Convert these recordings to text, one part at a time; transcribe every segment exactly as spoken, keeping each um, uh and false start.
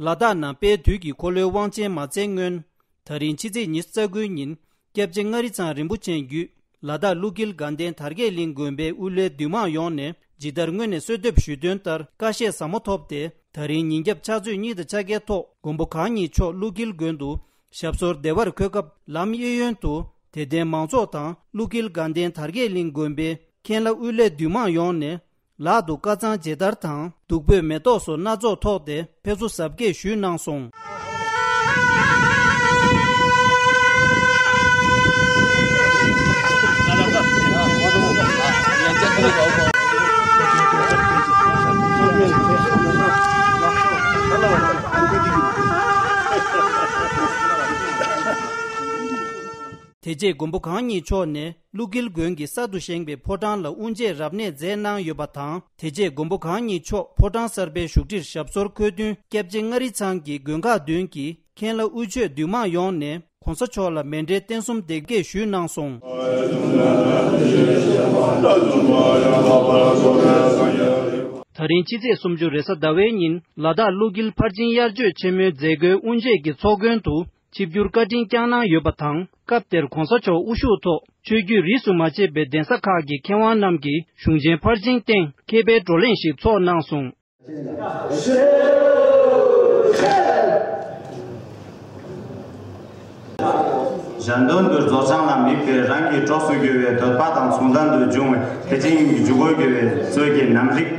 ལ་དྭགས་ནང་དཔལ་དུས་ཀྱི་འཁོར་ལོའི་དབང་ཆེན་མ་བཙན་སྔོན། ད་རིང་ཕྱི་ཚེས་ཉི་ཤུ་རྩ་དགུའི་ཉིན། སྐྱབས་རྗེ་མངའ་རིས་ཚང་རིན་པོ་ཆེ་བརྒྱུད། ལ་དྭགས་ཀླུ་འཁྱིལ་དགའ་ལྡན་དར་རྒྱས་གླིང་དགོན་པའི་དབུ་བླའི་འདུས་མང་ཡོངས་ནས་ཇི་ལྟར་སྔོན་ནས་གསོལ་འདེབས་ཞུས་དོན་ལྟར་ཀ་ཤས་ཟབ་མོ་ཐོབ་སྟེ། ད་རིང་ཉིན་རྒྱབ་ཕྱག་ཚོད་གཉིས་དང་ཕྱག་འཁྱལ་ཐོག་མགོན་པོ་གང་ཉིད་མཆོག་ཀླུ་འཁྱིལ་དགོན་དུ་ཞབས་སོར་བདེ་བར་འཁོད་སྐབས། ལམ་གཡས་གཡོན་དུ་དད་ལྡན་མང་ཚོགས་དང་ཀླུ་འཁྱིལ་དགའ་ལྡན་དར་རྒྱས་གླིང་དགོན་པའི་མཁན་བླ་དབུ་བླའི་འདུས་མང་ཡོངས་ནས། ལག་ཏུ་དཀར་གཙང་མཇལ་དར་དང་བདུག་སྤོས་མེ་ཏོག་སོགས་སྣ་ཚོགས་ཐོགས་ཏེ་ཕེབས་བསུ་གཟབ་རྒྱས་ཞུས་གནང་སོང་། དེ་རྗེས་མགོན་པོ་གང་ཉིད་མཆོག་ནས་ཀླུ་འཁྱིལ་དགོན་གྱི་གསར་དུ་བཞེངས་པའི་ཕོ་བྲང་ལ་དབུ་འབྱེད་རབ་གནས་མཛད་གནང་ཡོད་པ་དང་། དེ་རྗེས་མགོན་པོ་གང་ཉིད་མཆོག་ཕོ་བྲང་གསར་པའི་བཞུགས་ཁྲིར་ཞབས་སོར་འཁོད་དོན། སྐྱབས་རྗེ་མངའ་རིས་ཚང་གི་དགོན་ཁག་བདུན་གྱི་མཁན་བླ་དབུ་ཆོས་འདུས་མང་ཡོངས་ནས་གོང་ས་མཆོག་ལ་མཎྜལ་རྟེན་གསུམ་འདེགས་སྐྱེལ་ཞུས་གནང་སོང་། ད་རིང་ཕྱི་ཚེས་སུམ་ཅུ་རེས་གཟའ་ཟླ་བའི་ཉིན་ལ་དྭགས་ཀླུ་འཁྱིལ་ཕར་ཕྱིན་དབྱར་ཆོས་ཆེན་མོའི་མཛད་སྒོའི་དབུ་འབྱེད་ཀྱི་ཚོགས་མགོན་དུ། ཆིབས་བསྒྱུར་བཀའ་དྲིན་བསྐྱངས་གནང་ཡོད་པ་དང་། སྐབས་དེར་གོང་ས་མཆོག་དབུ་བཞུགས་ཐོག་ཆོས་བརྒྱུད་རིས་སུ་མ་ཆད་པའི་གདན་ས་ཁག་གི་མཁས་དབང་རྣམས་ཀྱིས་གཞུང་ཆེན་ཕར་ཕྱིན་སྟེང་མཁས་པའི་བགྲོ་གླེང་ཞིག་ཚོགས་གནང་སོང་། གཞན་དོན་དུ་རྫོགས་བྱང་ལ་དམིགས་པའི་རང་གི་གྲོགས་སུ་གྱུར་པའི་འདོད་པ་དང་མཚུངས་ལྡན་དུ་འབྱུང་བའི་ཐེག་ཆེན་ཉིད་ཀྱི་འཇུག་སྒོ་གྱུར་པའི་རྩོད་ཀྱི་རྣམ་རིག་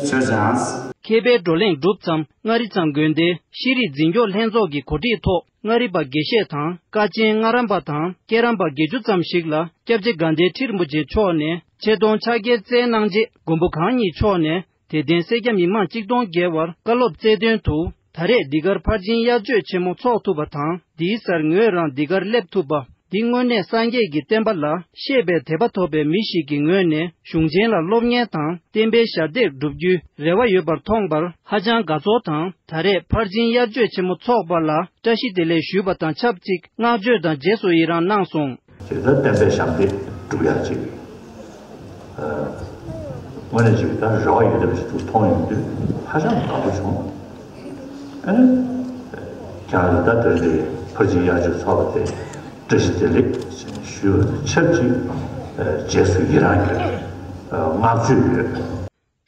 ཆོས་ཀྱང་། མཁས་པའི་བགྲོ་གླེང་གྲུབ་མཚམས་མངའ་རིས་ཚང་དགོན་སྡེའི་ཤེས་རིག་འཛིན་སྐྱོང་ལྷན་ཚོགས་ཀྱི་གོ་སྒྲིག་ཐོག་མངའ་རིས་པ་དགེ་བཤེས་དང་། ཀ་ཆེན་སྔགས་རམས་པ་དང་སྐྱེས་རམས་པ་བརྒྱད་ཅུ་ཙམ་ཞིག་ལ་སྐྱབས་རྗེ་དགའ་ལྡན་ཁྲི་རིན་པོ་ཆེ་མཆོག་ནས་ཆེ་མཐོང་ཕྱག་འཁྱེར་སྩལ་གནང་རྗེས། མགོན་པོ་གང་ཉིད་མཆོག་ནས་དད་ལྡན་སེར་སྐྱ་མི་མང་ཆིག་སྟོང་བརྒལ་བར་བཀའ་སློབ་སྩལ་དོན་དུ། ད་རེས་འདི་གར་ཕར་ཕྱིན་དབྱར་ཆོས་ཆེན་མོ་འཚོགས་ཐུབ་པ་དང་། འདིའི་སར་ངོས་རང་འདི་གར་སླེབས་ཐུབ་པ། འདི་དངོས་གནས་སངས་རྒྱས་ཀྱི་བསྟན་པ་ལ་ཤེས་པའི་དད་པ་ཐོབ་པའི་མི་ཞིག་གི་ངོས་ནས་གཞུང་ཆེན་ལ་སློབ་གཉེར་དང་བསྟན་པའི་ཞབས་འདེགས་བསྒྲུབ་རྒྱུའི་རེ་བ་ཡོད་པར་མཐོང་པར་ཧ་ཅང་དགའ་ཚོར་དང་། ད་རེས་ཕར་ཕྱིན་དབྱར་ཆོས་ཆེན་མོ་འཚོགས་པ་ལ་བཀྲ་ཤིས་བདེ་ལེགས་ཞུས་པ་དང་ཆབས་ཅིག་བསྔགས་བརྗོད་དང་རྗེས་སུ་ཡི་རང་གནང་སོང་། ཅིག་ད་བསྟན་པའི་ཞབས་འདེགས་བསྒྲུབ་ཡག་ཅིག་ཨ། དངོས་གནས་ཅིག་ད་རེ་བ་ཡོད་པ་ཞིག་ཏུ་མཐོང་ཡོང་དུས་ཧ་ཅང་དགའ་པོ་བྱུང་། ཨ་ནི། ཁྱེད་རང་ལ་ད་དེ་རེད། ཕར་ཕྱིན་དབྱར་ཆོས་ཚོགས་པ་དེ་བཀྲ་ཤིས་བདེ་ལེགས་ཞུ་བ་དང་ཆབས་ཅིག་ཨ། རྗེས་སུ་ཡི་རང་གི་ཨ། བསྔགས་བརྗོད་ཡོད།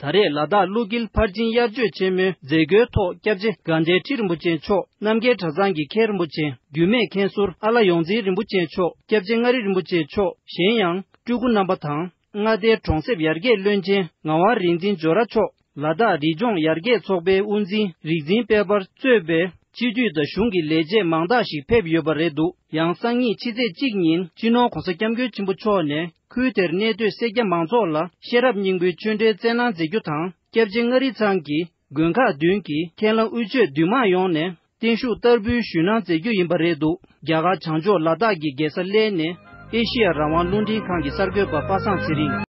ད་རེས་ལ་དྭགས་ཀླུ་འཁྱིལ་ཕར་ཕྱིན་དབྱར་ཆོས་ཆེན་མོའི་མཛད་སྒོའི་ཐོག་སྐྱབས་རྗེ་དགའ་ལྡན་ཁྲི་རིན་པོ་ཆེ་མཆོག་རྣམ་རྒྱལ་གྲྭ་ཚང་གི་མཁན་རིན་པོ་ཆེ། རྒྱུད་སྨད་མཁན་ཟུར་ཨ་ལྷ་ཡོངས་འཛིན་རིན་པོ་ཆེ་མཆོག་སྐྱབས་རྗེ་མངའ་རིས་རིན་པོ་ཆེ་མཆོག་གཞན་ཡང་སྤྲུལ་སྐུ་རྣམ་པ་དང་། མངའ་སྡེའི་གྲོང་གསེབ་ཡར་རྒྱས་བློན་ཆེན་ངག་དབང་རིག་འཛིན་ཇོ་ར་མཆོག་ལ་དྭགས་རི་ལྗོངས་ཡར་རྒྱས་ཚོགས་པའི་དབུ་འཛིན་རིག་འཛིན་དཔལ་འབར་གཙོས་པའི་སྤྱི་འཐུས་དང་གཞུང་གི་ལས་བྱེད་མང་དག་ཞིག་ཕེབས་ཡོད་པ་རེད་འདུག་ཡང་སང་ཉིན་ཕྱི་ཚེས་གཅིག་ཉིན་སྤྱི་ནོར་༧གོང་ས་༧སྐྱབས་མགོན་ཆེན་པོ་མཆོག་ནས་ཁུལ་དེར་གནས་སྡོད་སེར་སྐྱ་མང་ཚོགས་ལ་ཤེས་རབ་སྙིང་པོའི་ཆོས་འབྲེལ་སྩལ་གནང་མཛད་རྒྱུ་དང་། སྐྱབས་རྗེ་མངའ་རིས་ཚང་གི་དགོན་ཁག་བདུན་གྱི་མཁན་བླ་དབུ་ཆོས་འདུས་མང་ཡོངས་ནས་བརྟན་བཞུགས་བསྟར་འབུལ་ཞུས་གནང་མཛད་རྒྱུ་ཡིན་པ་རེད་འདུག་རྒྱ་གར་བྱང་ཕྱོགས་ལ་དྭགས་ཀྱི་རྒྱལ་ས་གླེ་ནས་ཨེ་ཤི་ཡ་རང་དབང་རླུང་འཕྲིན་ཁང་གི་གསར་འགོད་པ་པ་སངས་ཚེ་རིང་།